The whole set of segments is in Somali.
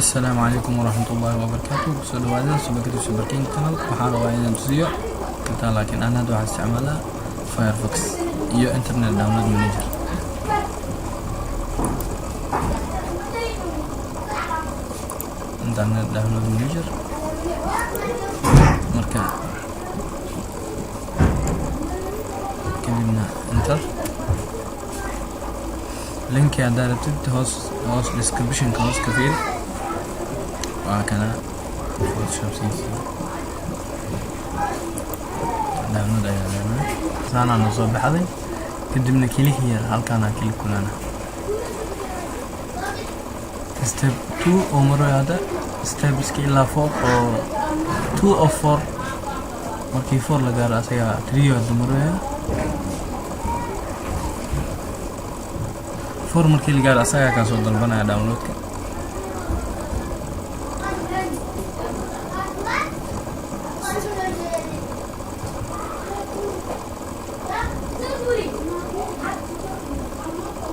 Asalaamu calaykum waraxmatullaahi wabarakaatu. Kusoo dhawaada Shabakada Subarking Channel. Waxaan rabaa inaan tusiyo intaa, laakiin aan hadda waxaan isticmaalaa Firefox iyo Internet Download Manager. Internet Download Manager. Marka kadibna enter. Linki haddaa rabtid, hoos hoos descriptionka hoos ka fiiri. Waa kana Photoshop CC download ayaa leenahay. Saanaa noo soo baxday. Kadibna click here, halkaanaa click kulana. Step two oo marayo hadda, stepska ilaa four oo two of four. Markii four la gaaro, asaga three hadda maraya. Four markii la gaaro, asagaa kaasoo dalbanaya downloadka.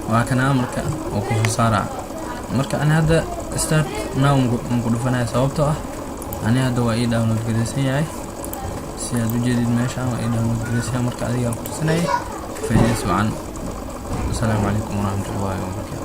Waa kana marka oo kusoo saara. Marka ani hadda start now maku dhufanaya, sababtoo ah ani hadda waa ii download garaysan yahay. Si aad u jeedid, meeshaan waa ii download garaysan yahay. Marka adigaa ku tusinaya. Faa'iidays wacan. Asalaamu calaykum waraxmatullaahi wabarakaatu.